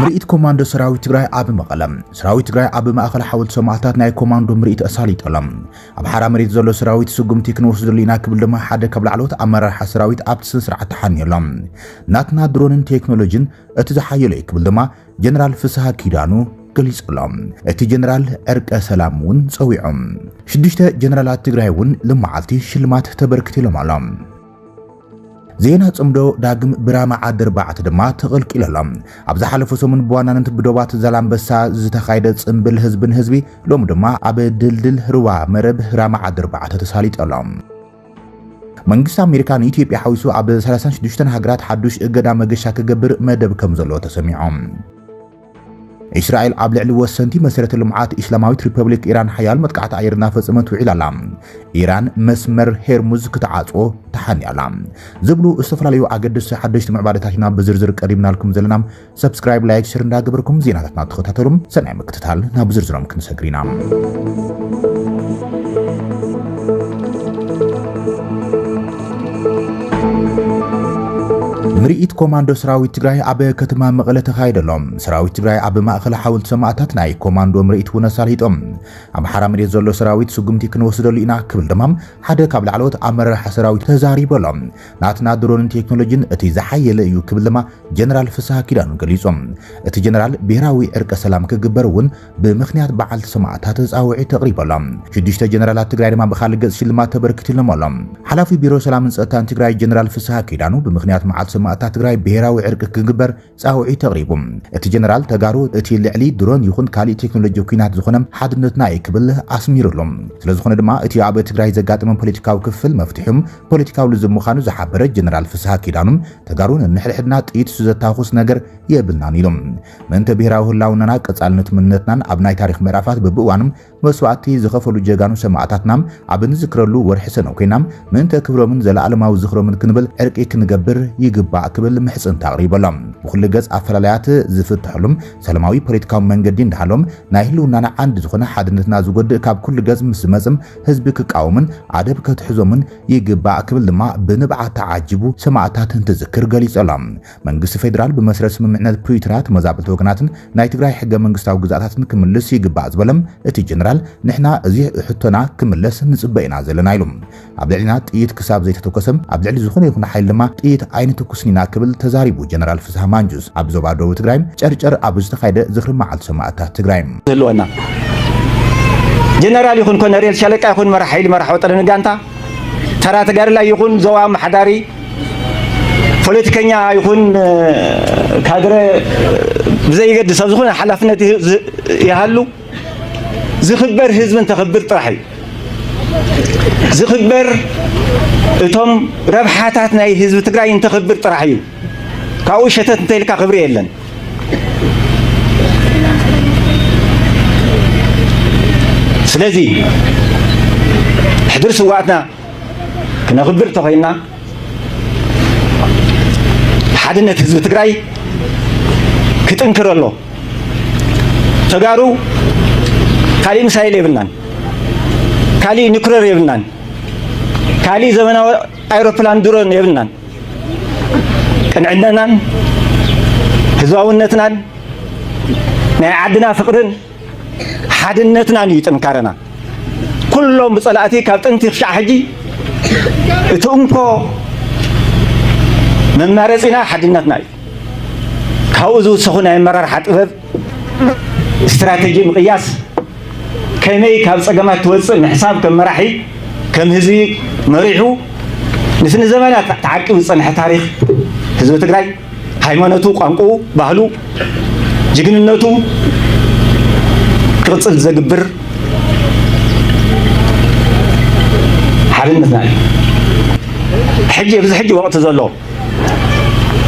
ምርኢት ኮማንዶ ሰራዊት ትግራይ ኣብ መቐለ። ሰራዊት ትግራይ ኣብ ማእኸል ሓወልቲ ሰማእታት ናይ ኮማንዶ ምርኢት ኣሳሊጡ ኣሎ። ኣብ ሓራ መሬት ዘሎ ሰራዊት ስጉምቲ ክንወስደሉ ኢና ክብል ድማ ሓደ ካብ ላዕለዎት ኣመራርሓ ሰራዊት ኣብቲ ስነ ስርዓት ተሓንዩ ኣሎ። ናትና ድሮንን ቴክኖሎጂን እቲ ዝሓየለ እዩ ክብል ድማ ጀነራል ፍስሃ ኪዳኑ ገሊጹ ኣሎ። እቲ ጀነራል ዕርቀ ሰላም እውን ጸዊዖም። ሽዱሽተ ጀነራላት ትግራይ እውን ልመዓልቲ ሽልማት ተበርክቲሎም ኣሎ። ዜና ጽምዶ ዳግም ብራማ ዓዲ ኣርባዕተ ድማ ተቐልቂሉ ኣሎ። ኣብ ዝሓለፈ ሰሙን ብዋናነት ብዶባት ዛላምበሳ ዝተኻየደ ጽምብል ህዝቢ ንህዝቢ ሎሚ ድማ ኣብ ድልድል ሩባ መረብ ራማ ዓዲ ኣርባዕተ ተሳሊጡ ኣሎ። መንግስቲ ኣሜሪካ ንኢትዮጵያ ሓዊሱ ኣብ ሰላሳን ሽዱሽተን ሃገራት ሓዱሽ እገዳ መገሻ ክገብር መደብ ከም ዘለዎ ተሰሚዖም። እስራኤል ኣብ ልዕሊ ወሰንቲ መሰረተ ልምዓት ኢስላማዊት ሪፐብሊክ ኢራን ሓያል መጥቃዕቲ ኣየር እናፈጸመት ውዒላ ኣላ። ኢራን መስመር ሄርሙዝ ክትዓጽዎ ተሓንያ ኣላ። ዝብሉ ዝተፈላለዩ ኣገደስቲ ሓደሽቲ ምዕባለታት ኢና ብዝርዝር ቀሪብናልኩም ዘለና። ሰብስክራይብ፣ ላይክ፣ ሸር እንዳገበርኩም ዜናታትና ተኸታተሉም። ሰናይ ምክትታል። ናብ ዝርዝሮም ክንሰግር ኢና። ምርኢት ኮማንዶ ሰራዊት ትግራይ ኣብ ከተማ መቐለ ተኻይደሎም። ሰራዊት ትግራይ ኣብ ማእኸል ሓወልቲ ሰማእታት ናይ ኮማንዶ ምርኢት እውን ኣሳሊጦም። ኣብ ሓራ መሬት ዘሎ ሰራዊት ስጉምቲ ክንወስደሉ ኢና ክብል ድማ ሓደ ካብ ላዕለዎት ኣመራርሓ ሰራዊት ተዛሪቡ ኣሎ። ናትና ድሮንን ቴክኖሎጂን እቲ ዝሓየለ እዩ ክብል ድማ ጀነራል ፍስሃ ኪዳኑ ገሊጹ። እቲ ጀነራል ብሄራዊ ዕርቀ ሰላም ክግበር እውን ብምኽንያት በዓልቲ ሰማእታት ጻውዒት ተቕሪቡ ኣሎ። ሽዱሽተ ጀነራላት ትግራይ ድማ ብኻልእ ገጽ ሽልማት ተበርኪትሎም ኣሎ። ሓላፊ ቢሮ ሰላምን ጸጥታን ትግራይ ጀነራል ፍስሃ ኪዳኑ ብምኽንያት መዓልቲ ሰማእታት ትግራይ ብሄራዊ ዕርቂ ክግበር ጻውዒት ተቕሪቡ። እቲ ጀነራል ተጋሩ እቲ ልዕሊ ድሮን ይኹን ካሊእ ቴክኖሎጂ ኲናት ዝኾነ ሓድነትና እዩ ክብል ኣስሚሩሉ። ስለዝኾነ ድማ እቲ ኣብ ትግራይ ዘጋጠመ ፖለቲካዊ ክፍል መፍትሒኡም ፖለቲካዊ ልዝብ ምዃኑ ዝሓበረ ጀነራል ፍስሃ ኪዳኑ ተጋሩ ንንሕድሕድና ጥይት ዘታኹስ ነገር የብልናን ኢሉ። ምእንተ ብሄራዊ ህላውናና ቀጻልነት መንነትናን ኣብ ናይ ታሪኽ ምዕራፋት በብእዋኑ መስዋእቲ ዝኸፈሉ ጀጋኑ ሰማእታትና ኣብ እንዝክረሉ ወርሒ ሰነ ኮይና ምእንተ ክብሮምን ዘለኣለማዊ ዝኽሮምን ክንብል ዕርቂ ክንገብር ይግባእ ክብል ምሕጽንታ ኣቕሪቡ ኣሎ። ብኹሉ ገጽ ኣፈላላያት ዝፍትሐሉም ሰላማዊ ፖለቲካዊ መንገዲ እንዳሃሎም ናይ ህልውናና ዓንዲ ዝኾነ ሓድነትና ዝጎድእ ካብ ኩሉ ገጽ ምስ ዝመጽም ህዝቢ ክቃወምን ኣደብ ከትሕዞምን ይግባእ ክብል ድማ ብንብዓት ተዓጂቡ ሰማእታት እንትዝክር ገሊጹ ኣሎ። መንግስቲ ፌደራል ብመስረት ስምምዕነት ፕሪቶርያ ተመዛበልቲ ወገናትን ናይ ትግራይ ሕገ መንግስታዊ ግዛኣታትን ክምልስ ይግባእ ዝበለም እቲ ጀነራል፣ ንሕና እዚ ሕቶና ክምለስ ንጽበ ኢና ዘለና ኢሉ። ኣብ ልዕሊና ጥይት ክሳብ ዘይተተኮሰ፣ ኣብ ልዕሊ ዝኾነ ይኹን ሓይሊ ድማ ጥይት ኣይንትኩስን ኢና ክብል ተዛሪቡ ጀነራል ፍስሃ ማንጁስ። ኣብ ዞባ ደቡብ ትግራይ ጨርጨር ኣብ ዝተኻየደ ዝኽሪ መዓልቲ ሰማእታት ትግራይ። ዝህልወና ጀነራል ይኹን ኮነሬል፣ ሻለቃ ይኹን መራሕ ሓይሊ፣ መራሕ ወጠረን ጋንታ፣ ተራ ተጋድላይ ይኹን ዞባ ኣመሓዳሪ፣ ፖለቲከኛ ይኹን፣ እ፣ ካድረ፣ እ፣ ብዘይገድስ ኣብ ዝኾነ ሓላፍነት ይህ-፣ ዝ-፣ ይሃሉ፣ ዝኽበር ህዝቢ እንተኽብር ጥራሕ እዩ። ዝኽበር እቶም ረብሓታት ናይ ህዝቢ ትግራይ እንተኽብር ጥራሕ እዩ። ካብኡ ሸተት እንተኢልካ ክብሪ የለን። ስለዚ ሕድሪ ስዋእትና ክነኽብር እንተኾይንና፣ ሓድነት ህዝቢ ትግራይ ክጥንክር ኣሎ። ተጋሩ ካሊእ ሚሳይል የብልናን፣ ካሊእ ኒኩለር የብልናን፣ ካሊእ ዘመናዊ ኣይሮፕላን ድሮን የብልናን። ቅንዕነትናን ህዝባውነትናን ናይ ዓድና ፍቕርን ሓድነትናን እዩ ጥንካረና። ኩሎም ብጸላእቲ ካብ ጥንቲ ክሻዕ ሕጂ እቲ እንኮ መማረጺና ሓድነትና እዩ። ካብኡ ዝውሰኹ ናይ ኣመራርሓ ጥበብ፣ ስትራተጂ ምቕያስ፣ ከመይ ካብ ጸገማት ትወጽእ ምሕሳብ፣ ከም መራሒ፣ ከም ህዝቢ መሪሑ፣ ምስ ንዘመናት ተዓቂቡ ዝጸንሐ ታሪኽ ህዝቢ ትግራይ፣ ሃይማኖቱ፣ ቋንቋኡ፣ ባህሉ፣ ጅግንነቱ ክቕጽል ዘግብር ሓድነትና እዩ። ሕጂ፣ ኣብዚ ሕጂ ወቕቲ ዘሎ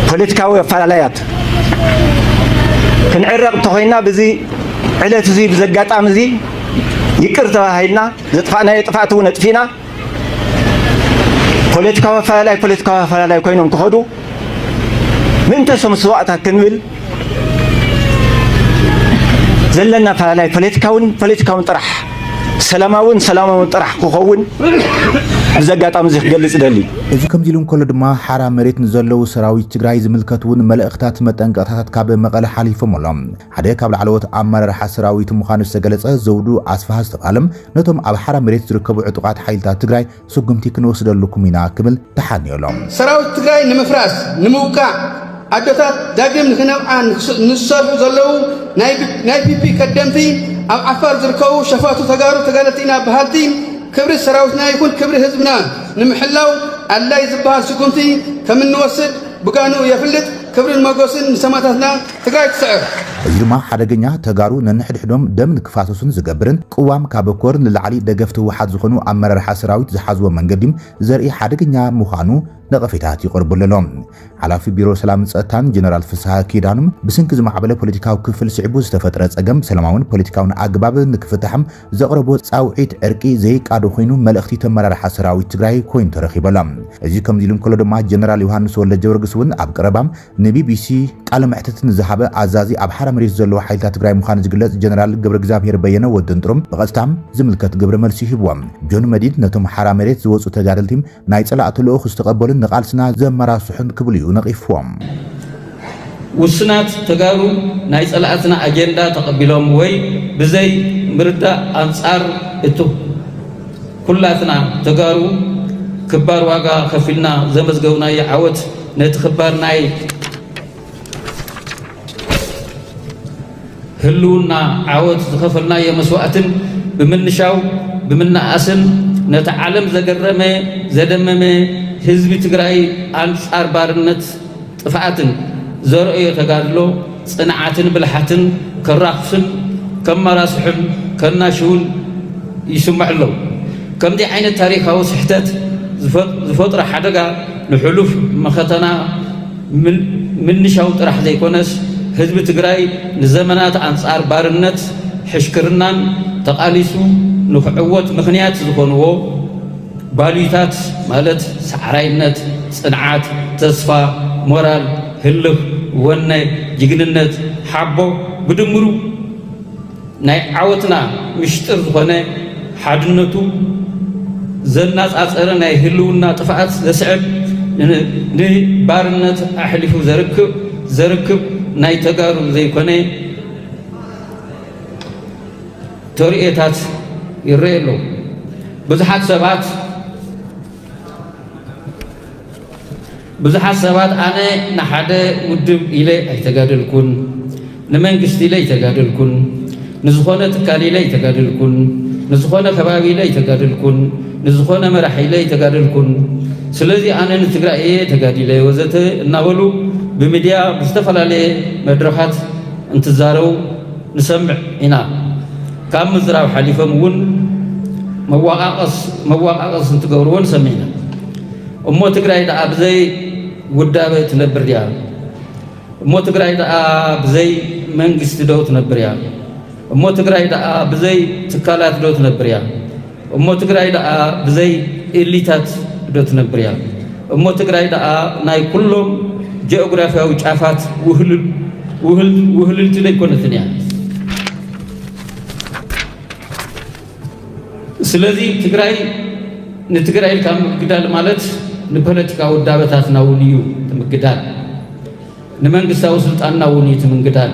ፖለቲካዊ ኣፈላላያት ክንዕረቕ እንተኾይንና፣ ብዚ ዕለት እዚ፣ ብዚ ኣጋጣሚ እዚ ይቅር ተባሂልና፣ ዘጥፋእናዮ ጥፍኣት እውን ኣጥፊእና፣ ፖለቲካዊ ኣፈላላይ ፖለቲካዊ ኣፈላላይ ኮይኖም ክኸዱ፣ ምእንተ ሰም ስዋእታ ክንብል፣ ዘለና ኣፈላላይ ፖለቲካውን ፖለቲካውን ጥራሕ፣ ሰላማውን ሰላማውን ጥራሕ ክኸውን፣ እዚ ኣጋጣሚ እዚ ክገልጽ ደሊ። እዚ ከምዚ ኢሉ እንከሎ ድማ ሓራ መሬት ንዘለዉ ሰራዊት ትግራይ ዝምልከት እውን መልእኽታት መጠንቀቕታታት ካብ መቐለ ሓሊፎም ኣሎ። ሓደ ካብ ላዕለዎት ኣመራርሓ ሰራዊት ምዃኑ ዝተገለጸ ዘውዱ ኣስፍሃ ዝተባሃለ ነቶም ኣብ ሓራ መሬት ዝርከቡ ዕጡቓት ሓይልታት ትግራይ ስጉምቲ ክንወስደልኩም ኢና ክብል ተሓንዮ ኣሎ። ሰራዊት ትግራይ ንምፍራስ ንምውቃዕ ኣዶታት ዳግም ንክነብዓ ንዝሰርሑ ዘለዉ ናይ ፒፒ ቀደምቲ ኣብ ዓፋር ዝርከቡ ሸፋቱ ተጋሩ ተጋደልቲ ኢና በሃልቲ ክብሪ ሰራዊትና ይኹን ክብሪ ህዝብና ንምሕላው ኣድላይ ዝበሃል ስጉምቲ ከምንወስድ ብጋንኡ የፍልጥ። ክብርን ሞጎስን ንሰማእታትና። ትግራይ ትስዕር። እዚ ድማ ሓደገኛ ተጋሩ ነንሕድሕዶም ደም ንክፋሰሱን ዝገብርን ቅዋም ካብ ኮር ንላዕሊ ደገፍቲ ህወሓት ዝኾኑ ኣመራርሓ ሰራዊት ዝሓዝዎ መንገዲ ዘርኢ ሓደገኛ ምዃኑ ነቐፌታት ይቐርበሉ ኣሎ። ሓላፊ ቢሮ ሰላምን ጸጥታን ጀነራል ፍስሃ ኪዳኑ ብስንኪ ዝማዕበለ ፖለቲካዊ ክፍል ስዒቡ ዝተፈጥረ ጸገም ብሰላማውን ፖለቲካውን ኣገባብ ንክፍታሕ ዘቕረቦ ጻውዒት ዕርቂ ዘይቃዶ ኮይኑ መልእኽቲ እቲ ኣመራርሓ ሰራዊት ትግራይ ኮይኑ ተረኺቡ ኣሎ። እዚ ከምዚ ኢሉ እንከሎ ድማ ጀነራል ዮሃንስ ወልደጀወርግስ እውን ኣብ ቀረባ ንቢቢሲ ቃለ መሕትት ንዝሃበ ኣዛዚ ኣብ ሓራ መሬት ዘለዉ ሓይልታት ትግራይ ምዃኑ ዝግለጽ ጀነራል ገብረእግዚኣብሄር በየነ ወዲ እንጥሩም ብቐጥታ ዝምልከት ግብረ መልሲ ሂብዎም። ጆን መዲድ ነቶም ሓራ መሬት ዝወጹ ተጋደልቲ ናይ ጸላእቲ ልኡኽ ዝተቐበሉን ንቓልስና ዘመራስሑን ክብሉ እዩ ነቒፍዎም። ውሱናት ተጋሩ ናይ ጸላእትና ኣጀንዳ ተቐቢሎም ወይ ብዘይ ምርዳእ ኣንጻር እቲ ኩላትና ተጋሩ ክባር ዋጋ ከፊልና ዘመዝገብናዮ ዓወት ነቲ ክባር ናይ ህልውና ዓወት ዝኸፈልናዮ መስዋእትን ብምንሻው ብምንኣስን ነቲ ዓለም ዘገረመ ዘደመመ ህዝቢ ትግራይ ኣንጻር ባርነት ጥፍኣትን ዘርእዮ ተጋድሎ ጽንዓትን ብልሓትን ከራኽሱን ከመራስሑን ከናሽውን ይስምዑ ኣለዉ። ከምዚ ዓይነት ታሪኻዊ ስሕተት ዝፈጥሮ ሓደጋ ንሕሉፍ መኸተና ምንሻው ጥራሕ ዘይኮነስ ህዝቢ ትግራይ ንዘመናት ኣንጻር ባርነት ሕሽክርናን ተቓሊሱ ንክዕወት ምኽንያት ዝኾንዎ ቫልዩታት ማለት ሰዓራይነት፣ ፅንዓት፣ ተስፋ፣ ሞራል፣ ህልኽ፣ ወነ፣ ጅግንነት፣ ሓቦ ብድምሩ ናይ ዓወትና ምሽጥር ዝኾነ ሓድነቱ ዘናፃፀረ ናይ ህልውና ጥፍኣት ዘስዕብ ንባርነት ኣሕሊፉ ዘርክብ ዘርክብ ናይ ተጋሩ ዘይኮነ ተርእዮታት ይረኣይ ኣሎ። ብዙሓት ሰባት ብዙሓት ሰባት ኣነ ንሓደ ውድብ ኢለ ኣይተጋደልኩን፣ ንመንግስቲ ኢለ ኣይተጋደልኩን፣ ንዝኾነ ትካል ኢለ ኣይተጋደልኩን፣ ንዝኾነ ከባቢ ኢለ ኣይተጋደልኩን፣ ንዝኾነ መራሒ ኢለ ኣይተጋደልኩን፣ ስለዚ ኣነ ንትግራይ እየ ተጋዲለ ወዘተ እናበሉ ብሚድያ ብዝተፈላለየ መድረኻት እንትዛረቡ ንሰምዕ ኢና። ካብ ምዝራብ ሓሊፎም እውን መዋቓቐስ መዋቓቐስ እንትገብርዎ ንሰምዕ ኢና። እሞ ትግራይ ደኣ ብዘይ ውዳበ ትነብር ድያ? እሞ ትግራይ ደኣ ብዘይ መንግስቲ ዶ ትነብር እያ? እሞ ትግራይ ደኣ ብዘይ ትካላት ዶ ትነብር እያ? እሞ ትግራይ ደኣ ብዘይ ኤሊታት ዶ ትነብር እያ? እሞ ትግራይ ደኣ ናይ ኩሎም ጂኦግራፊያዊ ጫፋት ውህልል ውህል ውህልልቲ ዶ ኣይኮነትን እያ? ስለዚ ትግራይ ንትግራይ ኢልካ ምግዳል ማለት ንፖለቲካዊ ውዳበታትና እውን እዩ እቲ ምግዳል። ንመንግስታዊ ስልጣንና እውን እዩ እቲ ምግዳል።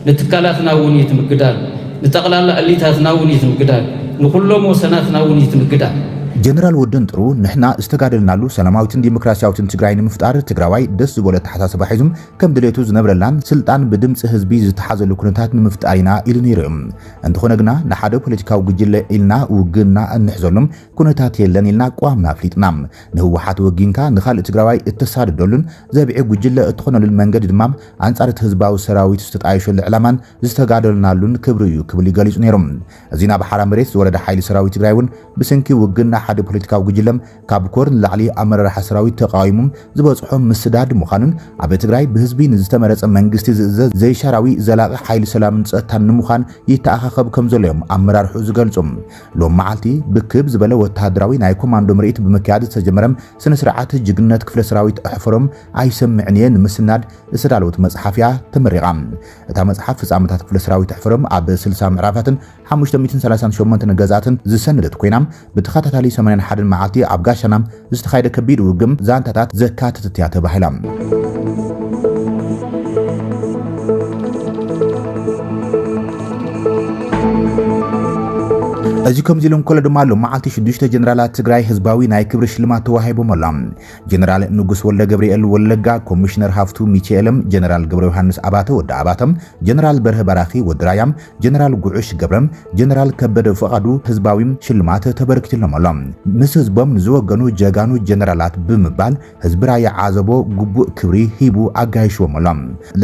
ንትካላትና እውን እዩ እቲ ምግዳል። ንጠቕላላ እሊታትና እውን እዩ እቲ ምግዳል። ንኹሎም ወሰናትና እውን እዩ እቲ ምግዳል። ጀነራል ወደንጥሩ ንሕና ዝተጋደልናሉ ሰላማዊትን ዲሞክራሲያዊትን ትግራይ ንምፍጣር ትግራዋይ ደስ ዝበሎ ኣተሓሳስባ ሒዙ ከም ድሌቱ ዝነብረላን ስልጣን ብድምፂ ህዝቢ ዝተሓዘሉ ኩነታት ንምፍጣር ኢና ኢሉ ነይሩ እዩ። እንተኾነ ግና ንሓደ ፖለቲካዊ ጉጅለ ኢልና ውግንና እንሕዘሉም ኩነታት የለን ኢልና ኣቋምና ኣፍሊጥና። ንህወሓት ወጊንካ ንኻልእ ትግራዋይ እተሳድደሉን ዘብዒ ጉጅለ እትኾነሉን መንገዲ ድማ ኣንጻር እቲ ህዝባዊ ሰራዊት ዝተጣየሸሉ ዕላማን ዝተጋደልናሉን ክብሪ እዩ ክብል እዩ ገሊጹ ነይሩ። እዚ ናብ ሓራ መሬት ዝወረደ ሓይሊ ሰራዊት ትግራይ እውን ብሰንኪ ውግና ሓደ ፖለቲካዊ ጉጅለ ካብ ኮር ንላዕሊ ኣመራርሓ ሰራዊት ተቃዊሙ ዝበፅሖ ምስዳድ ምዃኑን ኣብ ትግራይ ብህዝቢ ንዝተመረፀ መንግስቲ ዝእዘዝ ዘይሻራዊ ዘላቂ ሓይሊ ሰላምን ፀጥታን ንምዃን ይተኣኻኸብ ከም ዘሎ እዮም ኣመራርሑ ዝገልፁ። ሎም መዓልቲ ብክብ ዝበለ ወተሃደራዊ ናይ ኮማንዶ ምርኢት ብምክያድ ዝተጀመረ ስነ ስርዓት ጅግነት ክፍለ ሰራዊት ኣሕፈሮም ኣይሰምዕን እየ ንምስናድ ዝተዳለወት መፅሓፍ እያ ተመሪቓ። እታ መፅሓፍ ፍፃመታት ክፍለ ሰራዊት ኣሕፈሮም ኣብ ስልሳ ምዕራፋትን ሓሙሽተ ሚእትን ሰላሳን ሸሞንተን ገዛትን ዝሰነደት ኮይና ብተኸታታሊ ሰማንያን ሓደን መዓልቲ ኣብ ጋሻና ዝተኻየደ ከቢድ ውግም ዛንታታት ዘካተተት እያ ተባሂላ። እዚ ከምዚ ኢሉ እንከሎ ድማ፣ ሎም መዓልቲ ሽዱሽተ ጀነራላት ትግራይ ህዝባዊ ናይ ክብሪ ሽልማት ተዋሂቦም ኣሎ። ጀነራል ንጉስ ወልደ ገብርኤል ወለጋ፣ ኮሚሽነር ሃፍቱ ሚካኤልም፣ ጀነራል ገብረ ዮሃንስ ኣባተ ወዲ ኣባተም፣ ጀነራል በርሀ ባራኺ ወዲ ራያም፣ ጀነራል ጉዑሽ ገብረም፣ ጀነራል ከበደ ፍቓዱ ህዝባዊ ሽልማት ተበርኪትሎም ኣሎ። ምስ ህዝቦም ንዝወገኑ ጀጋኑ ጀነራላት ብምባል ህዝቢ ራያ ዓዘቦ ግቡእ ክብሪ ሂቡ ኣጋይሽዎም ኣሎ።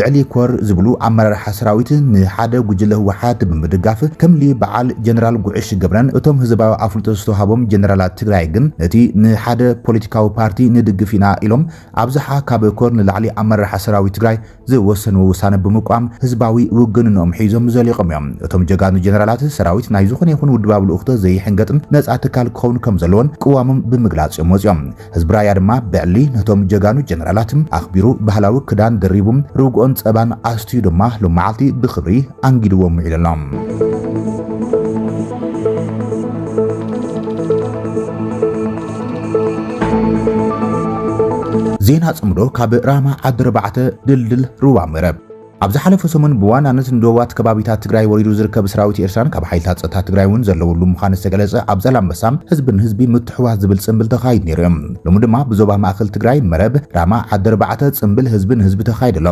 ልዕሊ ኮር ዝብሉ ኣመራርሓ ሰራዊት ንሓደ ጉጅለ ህወሓት ብምድጋፍ፣ ከምሊ በዓል ጀነራል ጉዕሽ ገብረን እቶም ህዝባዊ ኣፍልጦ ዝተዋሃቦም ጀነራላት ትግራይ ግን፣ ነቲ ንሓደ ፖለቲካዊ ፓርቲ ንድግፍ ኢና ኢሎም ኣብዝሓ ካብ ኮር ንላዕሊ ኣመራርሓ ሰራዊት ትግራይ ዝወሰንዎ ውሳነ ብምቋም ህዝባዊ ውግንንኦም ሒዞም ዘሊቖም እዮም። እቶም ጀጋኑ ጀነራላት ሰራዊት ናይ ዝኾነ ይኹን ውድባዊ ልኡኽቶ ዘይሕንገጥን ነፃ ትካል ክኸውን ከም ዘለዎን ቅዋሞም ብምግላፅ እዮም ወፂኦም። ህዝቢ ራያ ድማ ብዕሊ ነቶም ጀጋኑ ጀነራላት ኣኽቢሩ ባህላዊ ክዳን ደሪቡ ርግኦን ፀባን ኣስትዩ ድማ ሎም መዓልቲ ብኽብሪ ኣንጊድዎም ውዒሉ ኣሎ። ዜና ጽምዶ ካብ ራማ ዓዲ ኣርባዕተ ድልድል ሩባ መረብ። ኣብ ዝሓለፈ ሰሙን ብዋናነት ንደቡባት ከባቢታት ትግራይ ወሪዱ ዝርከብ ሰራዊት ኤርትራን ካብ ሓይልታት ጸጥታ ትግራይ እውን ዘለውሉ ምዃኑ ዝተገለጸ ኣብ ዛላምበሳ ህዝቢ ንህዝቢ ምትሕዋስ ዝብል ጽምብል ተኻይድ ነይሩ እዩ። ሎሚ ድማ ብዞባ ማእከል ትግራይ መረብ ራማ ዓዲ ኣርባዕተ ጽምብል ህዝቢ ንህዝቢ ተኻይዱ ኣሎ።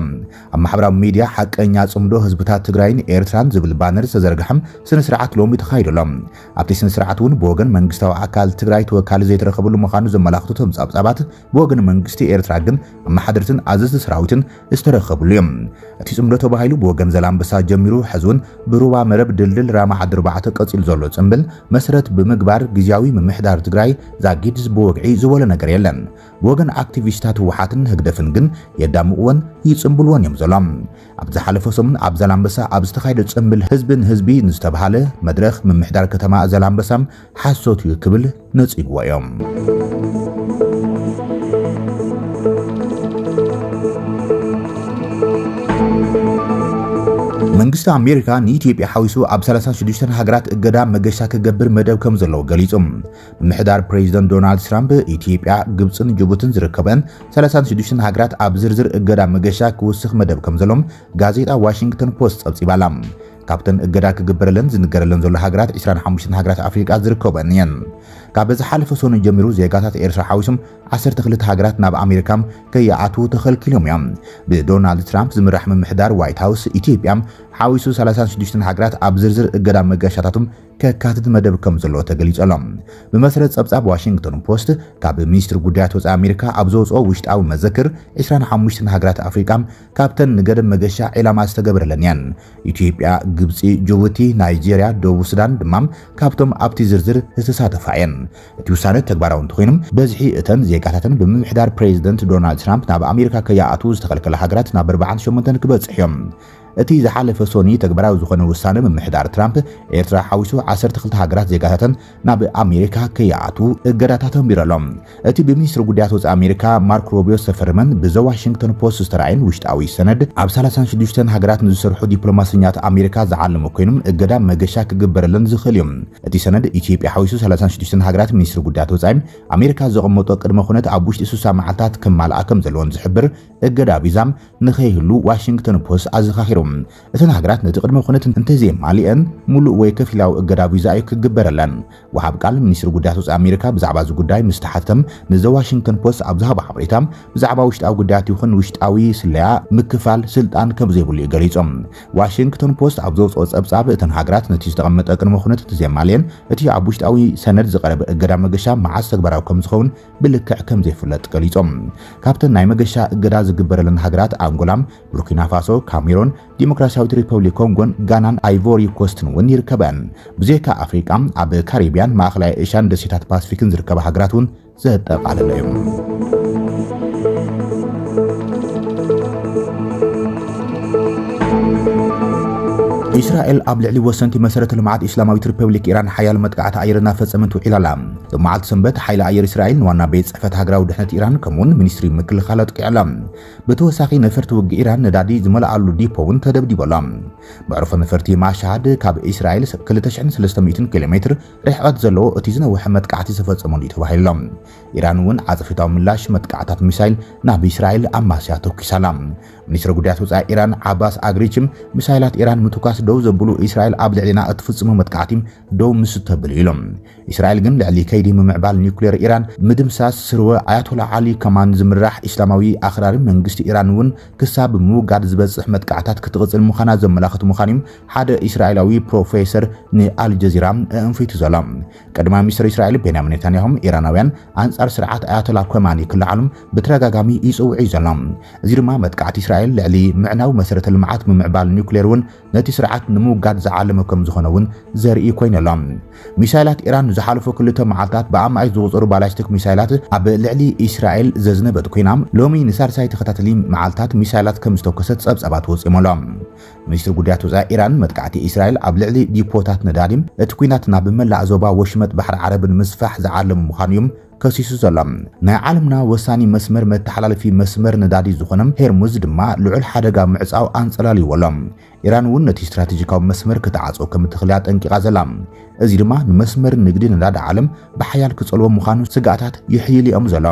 ኣብ ማሕበራዊ ሚድያ ሓቀኛ ጽምዶ ህዝብታት ትግራይን ኤርትራን ዝብል ባነር ዝተዘርግሐ ስነ ስርዓት ሎሚ ተኻይዱ ኣሎ። ኣብቲ ስነ ስርዓት እውን ብወገን መንግስታዊ ኣካል ትግራይ ተወካሊ ዘይተረኸበሉ ምዃኑ ዘመላኽቱ እቶም ጸብጻባት፣ ብወገን መንግስቲ ኤርትራ ግን ኣመሓደርትን ኣዘዝቲ ሰራዊትን ዝተረኸብሉ እዮም። እቲ ጽምዶ ተባሂሉ ብወገን ዘላምበሳ ጀሚሩ ሕዚ እውን ብሩባ መረብ ድልድል ራማ ዓዲ ኣርባዕተ ቀጺሉ ዘሎ ጽምብል መሰረት ብምግባር ግዝያዊ ምምሕዳር ትግራይ ዛጊድ ብወግዒ ዝበሎ ነገር የለን። ብወገን ኣክቲቪስታት ህወሓትን ህግደፍን ግን የዳምቕዎን ይጽምብልዎን እዮም ዘሎም። ኣብ ዝሓለፈ ሰሙን ኣብ ዛላምበሳ ኣብ ዝተኻየደ ጽምብል ህዝቢ ንህዝቢ ንዝተባሃለ መድረኽ ምምሕዳር ከተማ ዛላምበሳ ሓሶት እዩ ክብል ነጺግዎ እዮም። መንግስቲ ኣሜሪካ ንኢትዮጵያ ሓዊሱ ኣብ ሰላሳን ሽዱሽተን ሃገራት እገዳ መገሻ ክገብር መደብ ከም ዘለዎ ገሊጹ። ምምሕዳር ፕሬዚደንት ዶናልድ ትራምፕ ኢትዮጵያ፣ ግብጽን ጅቡትን ዝርከበን ሰላሳን ሽዱሽተን ሃገራት ኣብ ዝርዝር እገዳ መገሻ ክውስኽ መደብ ከም ዘሎም ጋዜጣ ዋሽንግተን ፖስት ጸብጺባላ። ካብተን እገዳ ክግበረለን ዝንገረለን ዘሎ ሃገራት ዒስራን ሓሙሽተን ሃገራት ኣፍሪቃ ዝርከበን እየን። ካብ ዝሓለፈ ሰኑይ ጀሚሩ ዜጋታት ኤርትራ ሓዊሶም ዓሰርተ ክልተ ሃገራት ናብ ኣሜሪካ ከይኣትዉ ተኸልኪሎም እዮም። ብዶናልድ ትራምፕ ዝምራሕ ምምሕዳር ዋይት ሃውስ ኢትዮጵያ ሓዊሱ ሰላሳን ሽዱሽተን ሃገራት ኣብ ዝርዝር እገዳ መገሻታቶም ከካትት መደብ ከም ዘሎ ተገሊጹ ኣሎ። ብመሰረት ጸብጻብ ዋሽንግተን ፖስት፣ ካብ ሚኒስትሪ ጉዳያት ወጻኢ ኣሜሪካ ኣብ ዘውጽኦ ውሽጣዊ መዘክር፣ ዒስራን ሓሙሽተን ሃገራት ኣፍሪቃ ካብተን ንገደብ መገሻ ዒላማ ዝተገበረለን እየን። ኢትዮጵያ፣ ግብጺ፣ ጅቡቲ፣ ናይጄርያ፣ ደቡብ ሱዳን ድማ ካብቶም ኣብቲ ዝርዝር ዝተሳተፋ እየን። እቲ ውሳነ ተግባራዊ እንተኾይኑ፣ በዝሒ እተን ዜጋታተን ብምምሕዳር ፕሬዚደንት ዶናልድ ትራምፕ ናብ ኣሜሪካ ከይኣትዉ ዝተኸልከለ ሃገራት ናብ ኣርባዓን ሸሞንተን ክበጽሕ እዮም። እቲ ዝሓለፈ ሶኒ ተግባራዊ ዝኾነ ውሳነ ምምሕዳር ትራምፕ፣ ኤርትራ ሓዊሱ ዓሰርተ ክልተ ሃገራት ዜጋታተን ናብ ኣሜሪካ ከይኣትዉ እገዳታት ኣንቢሩ ኣሎ። እቲ ብሚኒስትሪ ጉዳያት ወጻኢ ኣሜሪካ ማርክ ሮቢዮ ዝተፈረመን ብዘ ዋሽንግተን ፖስት ዝተራእየን ውሽጣዊ ሰነድ፣ ኣብ ሰላሳን ሽዱሽተን ሃገራት ንዝሰርሑ ዲፕሎማሰኛት ኣሜሪካ ዝዓለመ ኮይኑ፣ እገዳ መገሻ ክግበረለን ዝኽእል እዩ። እቲ ሰነድ፣ ኢትዮጵያ ሓዊሱ ሰላሳን ሽዱሽተን ሃገራት ሚኒስትሪ ጉዳያት ወጻኢ ኣሜሪካ ዘቐመጦ ቅድመ ኩነት ኣብ ውሽጢ ስሳ መዓልታት ክማልኣ ከም ዘለዎን ዝሕብር እገዳ ቪዛ ንኸይህሉ ዋሽንግተን ፖስት ኣዘኻኺሩ። እተን ሃገራት ነቲ ቅድመ ኩነት እንተዘየማሊአን፣ ሙሉእ ወይ ከፊላዊ እገዳ ቪዛ እዩ ክግበረለን። ወሃብ ቃል ሚኒስትሪ ጉዳያት ወጻኢ ኣሜሪካ ብዛዕባ እዚ ጉዳይ ምስ ተሓተተ፣ ንዘ ዋሽንግተን ፖስት ኣብ ዝሃቦ ሓበሬታ፣ ብዛዕባ ውሽጣዊ ጉዳያት ይኹን ውሽጣዊ ስለያ ምክፋል ስልጣን ከም ዘይብሉ እዩ ገሊጹ። ዋሽንግተን ፖስት ኣብ ዘውጽኦ ጸብጻብ፣ እተን ሃገራት ነቲ ዝተቐመጠ ቅድመ ኩነት እንተዘየማልየን፣ እቲ ኣብ ውሽጣዊ ሰነድ ዝቐረበ እገዳ መገሻ መዓስ ተግባራዊ ከም ዝኸውን ብልክዕ ከም ዘይፍለጥ ገሊጾም። ካብተን ናይ መገሻ እገዳ ዝግበረለን ሃገራት ኣንጎላ፣ ቡርኪና ፋሶ፣ ካሜሮን፣ ዲሞክራሲያዊት ሪፐብሊክ ኮንጎን፣ ጋናን ኣይቮሪ ኮስትን እውን ይርከበን። ብዘይካ ኣፍሪቃ፣ ኣብ ካሪብያን ማእኸላይ ኤሽያን ደሴታት ፓስፊክን ዝርከባ ሃገራት እውን ዘጠቓለለ እዩ። እስራኤል ኣብ ልዕሊ ወሰንቲ መሰረተ ልምዓት እስላማዊት ሪፐብሊክ ኢራን ሓያል መጥቃዕቲ ኣየር እናፈጸመት ውዒላ ኣላ። ሎማዓልቲ ሰንበት ሓይሊ ኣየር እስራኤል ንዋና ቤት ጽሕፈት ሃገራዊ ድሕነት ኢራን ከምኡውን ሚኒስትሪ ምክልኻል ኣጥቂዑ ኣላ። ብተወሳኺ ነፈርቲ ውግእ ኢራን ነዳዲ ዝመልኣሉ ዲፖ እውን ተደብዲቡ ኣሎ። መዕርፎ ነፈርቲ ማሻሃድ ካብ እስራኤል ክልተ ሽሕን ሰለስተ ሚእትን ኪሎ ሜትር ርሕቐት ዘለዎ እቲ ዝነውሐ መጥቃዕቲ ዝተፈጸመሉ እዩ ተባሂሉ ኣሎ። ኢራን እውን ዓጸፊታዊ ምላሽ መጥቃዕታት ሚሳይል ናብ እስራኤል ኣማስያ ተኩሳላ። ሚኒስትሪ ጉዳያት ወጻኢ ኢራን ዓባስ ኣግሪችም፣ ሚሳይላት ኢራን ምትኳስ ደው ዘብሉ፣ እስራኤል ኣብ ልዕሊና እትፍጽሞ መጥቃዕቲ ደው ምስ ተብል ኢሎም። እስራኤል ግን ልዕሊ ከይዲ ምምዕባል ኒውክሌር ኢራን ምድምሳስ ስርወ ኣያቶላ ዓሊ ከማን ዝምራሕ እስላማዊ ኣኽራሪ መንግስቲ ኢራን እውን ክሳብ ምውጋድ ዝበጽሕ መጥቃዕታት ክትቕጽል ምዃና ዘመላኽት ምዃኑ ሓደ እስራኤላዊ ፕሮፌሰር ንኣልጀዚራ ኣእንፊቱ ዘሎ። ቀዳማይ ሚኒስትር እስራኤል ቤንያሚን ኔታንያሁ ኢራናውያን ኣንጻር ስርዓት ኣያቶላ ኮማኒ ክለዓሉ ብተደጋጋሚ ይጽውዕ እዩ ዘሎ። እዚ ድማ መጥቃዕቲ እስራኤል ልዕሊ ምዕናው መሰረተ ልምዓት ምምዕባል ኒውክሌር እውን ነቲ ስርዓት ንምውጋድ ዝዓለመ ከም ዝኾነ እውን ዘርኢ ኮይኑ ኣሎ። ሚሳይላት ኢራን ዝሓለፉ ክልተ መዓልታት ብኣማኢት ዝቑጸሩ ባላስቲክ ሚሳይላት ኣብ ልዕሊ እስራኤል ዘዝነበት ኮይና፣ ሎሚ ንሳልሳይ ተኸታተሊ መዓልታት ሚሳይላት ከም ዝተኮሰት ጸብጻባት ወጺኦም ኣሎ። ሚኒስትሪ ጉዳያት ወጻኢ ኢራን መጥቃዕቲ እስራኤል ኣብ ልዕሊ ዲፖታት ነዳዲ፣ እቲ ኲናት ናብ መላእ ዞባ ወሽመጥ ባሕሪ ዓረብ ንምስፋሕ ዝዓለመ ምዃኑ እዮም ከሲሱ ዘሎ። ናይ ዓለምና ወሳኒ መስመር መተሓላለፊ መስመር ነዳዲ ዝኾነ ሄርሙዝ ድማ ልዑል ሓደጋ ምዕጻው ኣንጸላልይዎ ኣሎ። ኢራን እውን ነቲ ስትራቴጂካዊ መስመር ክትዓጽዎ ከም እትኽእል እያ ኣጠንቂቓ ዘላ። እዚ ድማ ንመስመር ንግዲ ነዳዲ ዓለም ብሓያል ክጸልዎ ምዃኑ ስግኣታት ይሕይል እዮም ዘሎ።